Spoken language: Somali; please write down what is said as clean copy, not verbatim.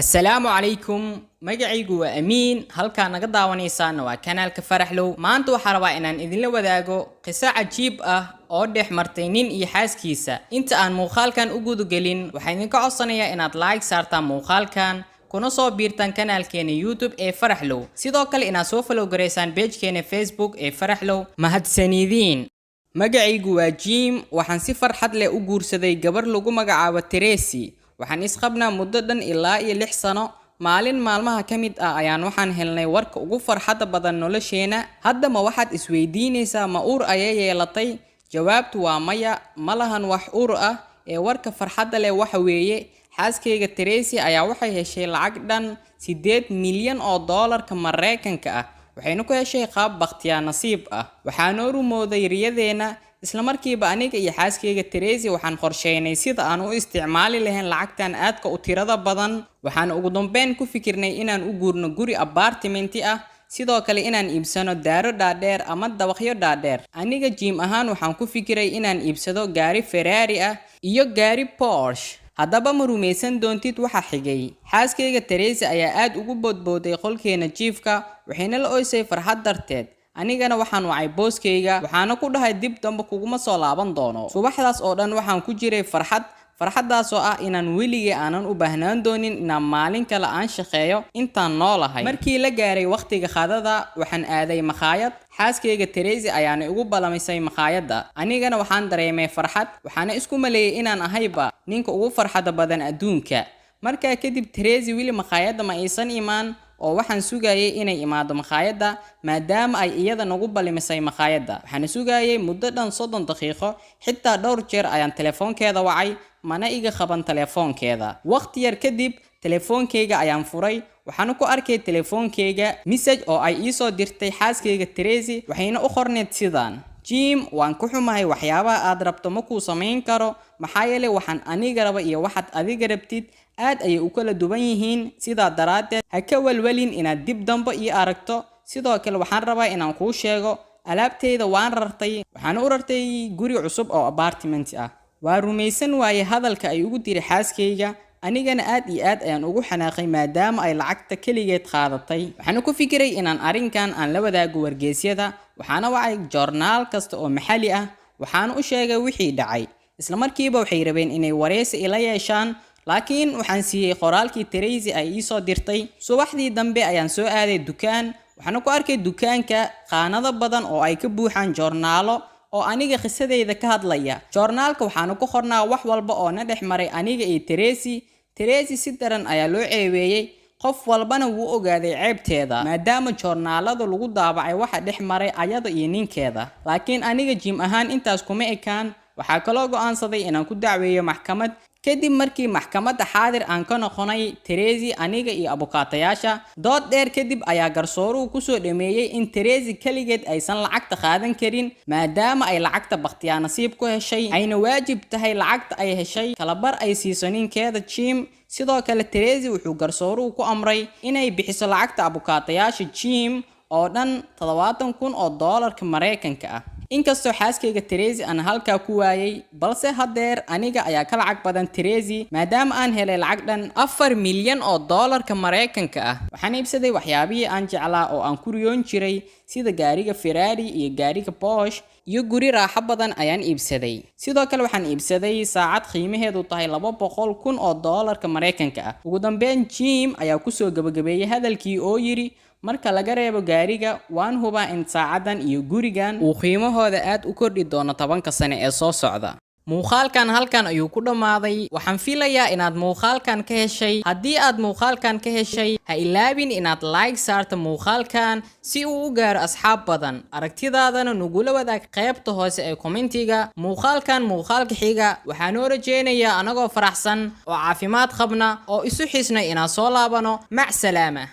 Asalaamu calaykum. Magacaygu waa Amiin, halkaa naga daawanaysaana waa kanaalka Faraxlow. Maanta waxaa rabaa inaan idinla wadaago qiso cajiib ah oo dhex martay nin iyo xaaskiisa. Inta aan muuqaalkan u gudagelin, waxaan idinka codsanayaa inaad like saartaan muuqaalkan, kuna soo biirtaan kanaalkeena YouTube ee Faraxlow, sidoo kale inaad soo follow garaysaan pagekeena Facebook ee Faraxlow. Mahadsanidiin. Magacaygu waa Jim. Waxaan si farxad leh u guursaday gabar lagu magacaabo Teresi. Waxaan isqabnaa muddo dhan ilaa iyo 6 sano. Maalin maalmaha ka mid ah ayaan waxaan helnay warka ugu farxadda badan nolosheena. Hadda ma waxaad isweydiinaysaa, ma uur ayay yeelatay? Jawaabtu waa maya, ma lahan wax uur ah. Ee warka farxadda leh waxa weeye, xaaskayga Teresi ayaa waxay heshay lacag dhan 8 milyan oo doolarka Mareykanka ah, waxayna ku heshay qaab bakhtiyaa nasiib ah. Waxaa noo rumowday riyadeenna. Isla markiiba aniga iyo xaaskayga Teresi waxaan qorsheynay sida aan u isticmaali lahayn lacagtan aadka u tirada badan. Waxaan ugu dambeyn ku fikirnay inaan u guurno guri apartment ah, sidoo kale inaan iibsano daaro dhaadheer ama dabaqyo dhaadheer. Aniga Jim ahaan waxaan ku fikiray inaan iibsado gaari Ferrari ah iyo gaari Porsche. Haddaba ma rumaysan doontid waxa xigay. Xaaskayga Teresi ayaa aad ugu boodbooday qolkeena jiifka, waxayna la oysay farxad darteed. Anigana waxaan wacay booskayga, waxaana ku dhahay, "Dib dambe kuguma soo laaban doono." Subaxdaas oo dhan waxaan ku jiray farxad, farxaddaasoo ah inaan weligay aanan u baahnaan doonin inaan maalin kale aan shaqeeyo intaan noolahay. Markii la gaaray wakhtiga khadada, waxaan aaday makhaayad. Xaaskayga Teresi ayaana igu balamisay makhaayadda. Anigana waxaan dareemay farxad, waxaana isku maleeyay inaan ahayba ninka ugu farxadda badan adduunka. Markaa kadib Teresi weli makhaayadda ma aysan imaan, oo waxaan sugayay inay imaado makhaayadda, maadaama ay iyada nagu balimisay makhaayadda. Waxaana sugayay muddo dhan 30 daqiiqo. Xitaa dhowr jeer ayaan telefoonkeeda wacay, mana iga qaban telefoonkeeda. Waqti yar kadib telefoonkeyga ayaan furay, waxaana ku arkay telefoonkeyga message oo ay iisoo dirtay xaaskeyga Teresi, waxayna u qorneyd sidaan: "Jim, waan ku xumahay, waxyaabaha aad rabto ma kuu samayn karo, maxaa yeelay waxaan aniga raba iyo waxaad adiga rabtid aad ayay u kala duwan yihiin. Sidaa daraaddeed ha ka walwalin inaad dib dambe ii aragto. Sidoo kale waxaan rabaa inaan kuu sheego, alaabteyda waan rartay, waxaana u rartay guri cusub oo apartment ah." Waa rumaysan waaye hadalka ay ugu diri xaaskeyga. Anigana aad iyo aad ayaan ugu xanaaqay, maadaama ay lacagta keligeed qaadatay. Waxaana ku fikiray inaan arrinkan aan la wadaago wargeysyada. Waxaana wacay joornaal kasta oo maxalli ah, waxaana u sheegay wixii dhacay. Isla markiiba waxay rabeen inay wareysi ila yeeshaan, laakiin waxaan siiyey qoraalkii Teresi ay iisoo dirtay. Subaxdii dambe ayaan soo aaday dukaan. Waxaana ku arkay dukaanka qaanado badan oo ay ka buuxaan joornaalo oo aniga qisadeyda ka hadlaya. Joornaalka waxaana ku qornaa wax walba oo na dhex maray aniga iyo Teresi. Teresi si daran ayaa loo ceebeeyey, qof walbana wuu ogaaday ceebteeda, maadaama joornaalada lagu daabacay waxa dhex maray ayada iyo ninkeeda. Laakiin aniga Jim ahaan intaas kuma ekaan. Waxaa kaloo go'aansaday inaan ku dacweeyo maxkamad. Kadib markii maxkamadda xaadir aan ka noqonay, Teresi, aniga iyo abukaatayaasha, dood dheer kadib ayaa garsooruhu kusoo dhameeyey in Teresi keligeed aysan lacagta qaadan karin, maadaama ay lacagta bakhtiyaa nasiib ku heshay, ayna waajib tahay lacagta ay heshay kalabar ay siiso ninkeeda Jim. Sidoo kale Teresi wuxuu garsooruhu ku amray inay bixiso lacagta abukaatayaasha Jim oo dhan 70,000 oo doolarka Maraykanka ah. Inkastoo xaaskayga Teresi aan halkaa ku waayay, balse haddeer aniga ayaa ka lacag badan Teresi, maadaama aan helay lacag dhan 4 milyan oo doolarka Maraykanka ah. Waxaan iibsaday waxyaabihii aan jeclaa oo aan ku riyoon jiray, sida gaariga Ferrari iyo gaariga Porsche, iyo guri raaxo badan ayaan iibsaday. Sidoo kale waxaan iibsaday saacad qiimaheedu tahay 200,000 oo doolarka Maraykanka ah. Ugu dambeyn Jim ayaa kusoo gabagabeeyey hadalkii oo yidhi, "Marka laga reebo gaariga, waan hubaa in saacaddan iyo gurigan uu qiimahooda aad u kordhi doono 10-ka sane ee soo socda." Muuqaalkan halkan ayuu ku dhammaaday. Waxaan filayaa inaad muuqaalkan ka heshay. Haddii aad muuqaalkan ka heshay, ha ilaabin inaad like saarto muuqaalkan si uu u gaaro asxaab badan. Aragtidaadana nagula wadaag qaybta hoose ee commentiga. Muuqaalkan muuqaalka xiga waxaa noo rajeynayaa anagoo faraxsan oo caafimaad qabna oo isu xisnay inaan soo laabano. Mac salaama.